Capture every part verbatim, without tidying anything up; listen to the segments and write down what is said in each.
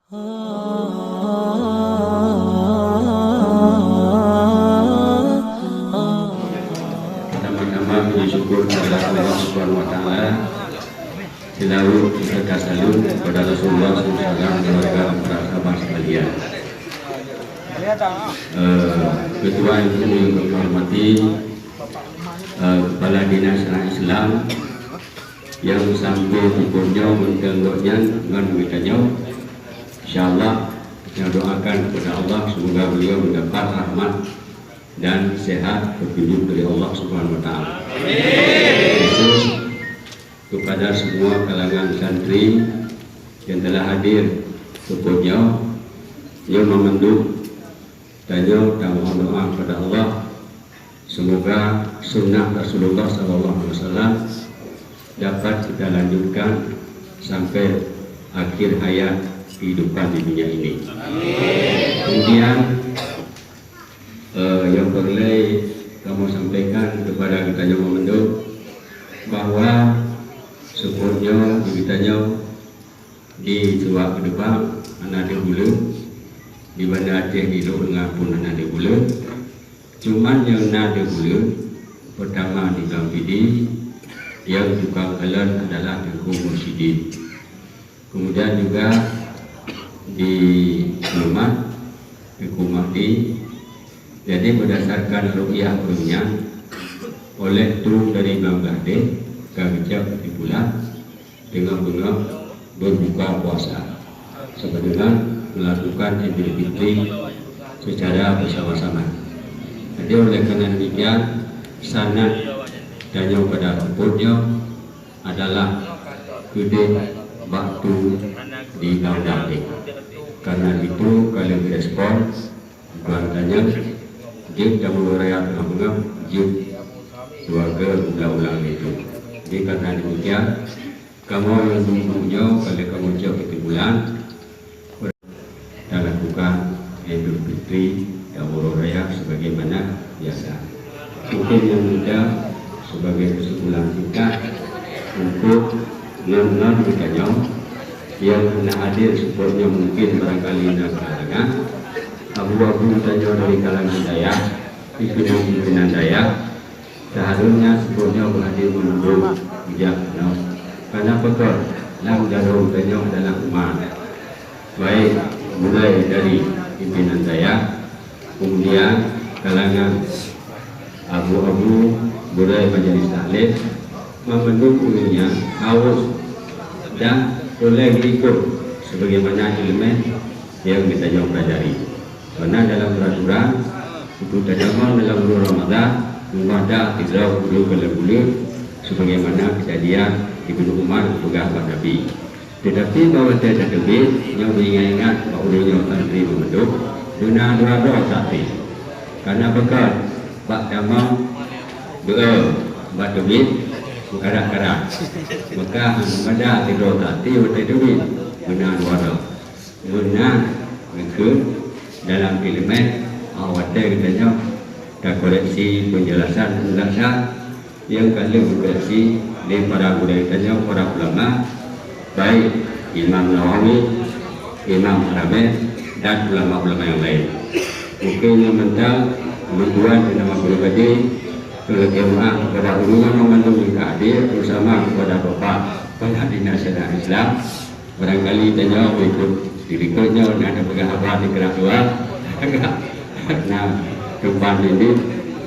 Pertama-tama puji syukur kepada Allah Subhanahu wa Taala. Seulaweuet serta salam kepada Rasulullah sallallahu alaihi wasallam, keluarga, para sahabat sekalian. Eh, Ketua M U yang kami hormati, eh, Kepala Dinas Syariah Islam, nyang sampoe pukon nyoe mantong gobnyan ngon geutanyoe. Insya Allah, kita doakan kepada Allah, semoga beliau mendapat rahmat dan sehat petunjuk dari Allah Subhanahu wa Taala. Khusus kepada semua kalangan santri yang telah hadir pukon nyoe, nyoe meumandum tanyoe tamohon doa kepada Allah, semoga sunnah Rasulullah sallallahu alaihi wasallam dapat kita lanjutkan sampai akhir hayat kehidupan di dunia ini. Kemudian, eh, yang perlu kamoe sampaikan kepada geutanyoe meumandum bahwa seupôt nyoe di geutanyoe di Siwak Keudeuba hana deuh buleuen, di Banda Aceh di Lhokseumawe pun hana deuh buleuen. Cuman nyang na deuh buleuen, pertama di Blang Pidie, nyang tukang kalon adalah Teungku Mursyidin. Kemudian juga di Seulumat, Teungku Mahdi. Jadi, berdasarkan ruqyah ureueng nyan, oleh tueng dari Imam Mahdi, ka geucok kesimpulan, teungoh beungoh berbuka puasa, sama dengan melakukan Idul Fitri secara bersama-sama. Jadi, oleh karena demikian, sanad tanyoe pada seupôt nyoe adalah keudeh bak tueng di Banda Aceh. Karena itu, ka lheueh respon, tuan tanyong, jeuet kamoe raya teungoh beungoh, jeuet dua keu ulang-ulang itu. Jadi, karena demikian, kamoe nyang dum nyoe ka lheueh kamoe cok kesimpulan, dan lakukan Idul Fitri dan Uroe Raya sebagaimana biasa. Mungkin nyang mudah sebagai kesimpulan singkat untuk ngon-ngon geutanyoe nyang hana hadir seupôt nyoe, mungkin barangkali na kalangan abu-abu tanyoe dari kalangan dayah, pimpinan-pimpinan dayah, seharusnya seupôt nyoe beuhadir meununggu bijak nyoe. Karena peukon lam jaroe tanyoe adalah umat. Baik mulai dari pimpinan dayah, kemudian kalangan abu-abu, gurèe majelis taklim, meumandum ureueng nyan harus dan boleh ikut sebagaimana ileumèe nyang geutanyoe pelajari. Karena dalam peraturan, untuk tanyong dalam bulan Ramadan, meumada sidroe ureueng keu lhèe buleuen, sebagaimana kejadian Ibnu Umar peugah bak Nabi. Teutapi bak watèe tateubiet, nyoe beuingat-ingat bak ureueng nyoe santri meumandum, beuna dua droe saksi. Karena peukon bak tamong doa bak teubiet meukarat-karat. Maka meumada sidroe saksi watèe teubiet, beuna dua droe. Meunan geukheun dalam ileumèe, watèe geutanyoe takoreksi penjelasan-penjelasan nyang ka lheueh geukoreksi lé para gurèe tanyoe, para ulama, baik Imam Nawawi, Imam Haramain, dan ulama-ulama nyang laén. Mungkin nyang mantong, teuma-teuma, teuma pribadi, keu lakèe meu'ah kepada ulama mandum nyang ka hadir, terutama kepada Bapak Kepala Dinas Syariah Islam. Barangkali tanyoe berikut, di berikutnya na tapeugah haba di kelas dua. Nah, tumpang ini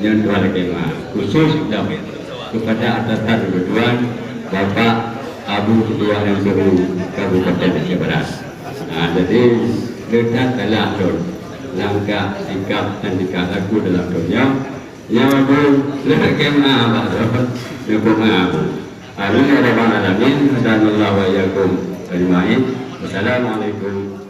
nyan dua lagi mah. Khusus kepada atasan kebetulan Bapak Abu Ketua M P U Kabupaten Aceh Barat. Nah, jadi, leutat salah tu langkah, sikap dan tingkah laku dalam dunia. Nyoe Abu, leueh keumaaf, Abu. Leueh keumaaf, Abu. Amin ya rabbal alamin. Hadanallahu wa iyyakum ajmain. Wassalamualaikum